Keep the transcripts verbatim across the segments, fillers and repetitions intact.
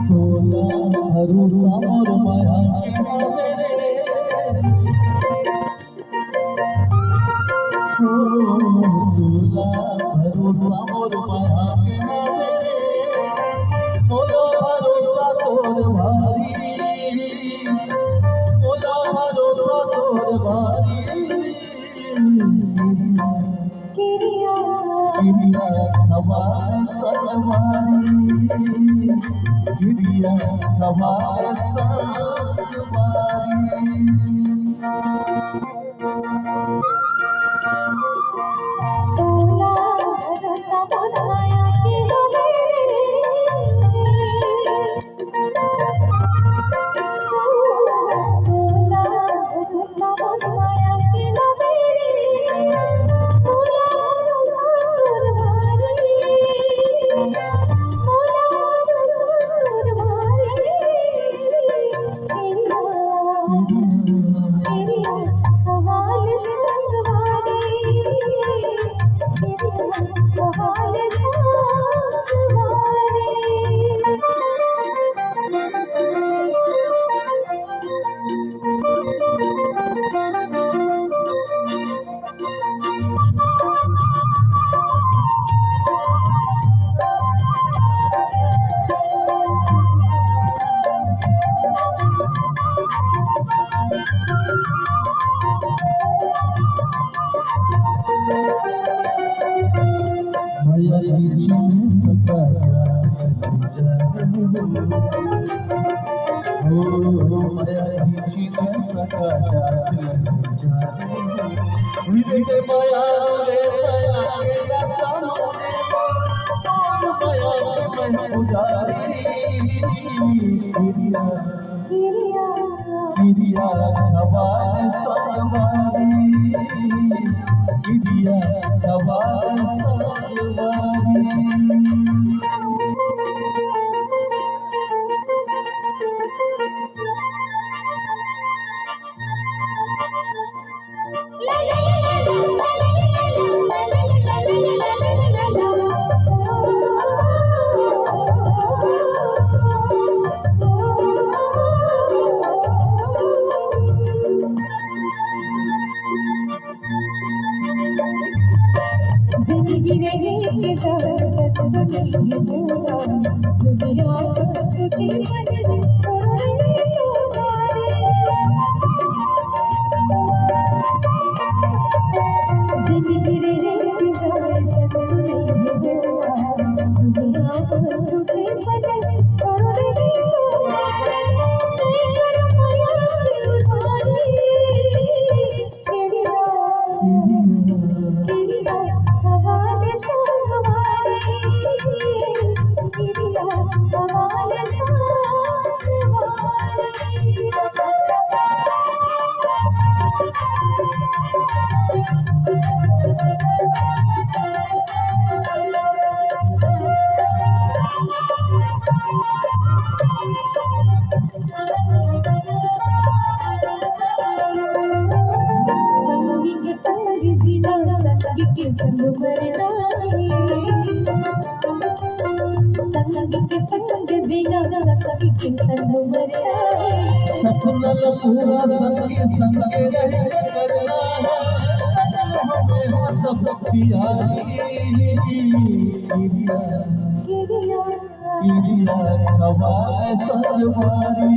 तोला भरोसा मोर माया के नावे रे। ओ, तोला भरोसा मोर माया के नावे रे। मोला भरोसा तोर भारी, मोला भरोसा तोर भारी। किरिया, किरिया हमार संगवारी, किरिया हमार संगवारी। तोला भरोसा मोर माया के हवे रे। किरिया हमार संगवारी, किरिया हमार संगवारी। संगी के संग जीना, संगी के संग मरना हे। संगी के संग जीना, संगी के संग मरना हे। सपना ल पूरा संगी संग रह के करना हे। हमें सब प्यारी किरिया। किरिया। किरिया हमार संगवारी,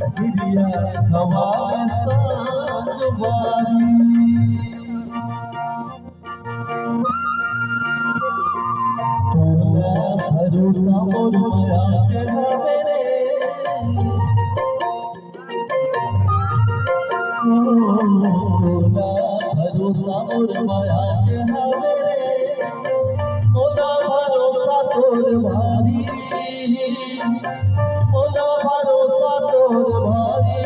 किरिया हमार संगवारी। तोला भरोसा मोर माया के हवे रे। तोला भरोसा मोर माया के हवे रे, तोला भरोसा तोर भारी, तोला भरोसा तोर भारी।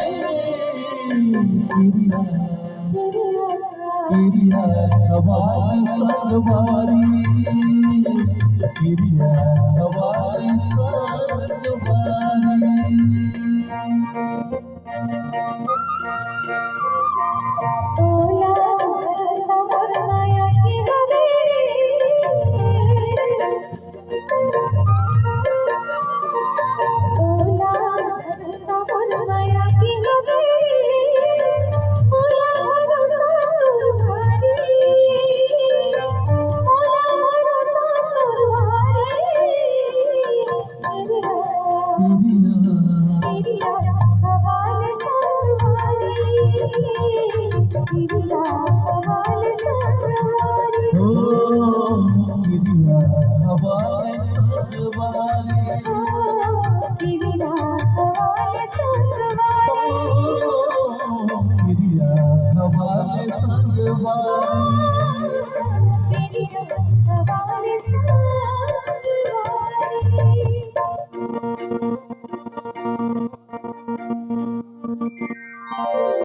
किरिया, किरिया हमार संगवारी, किरिया हमार संगवारी।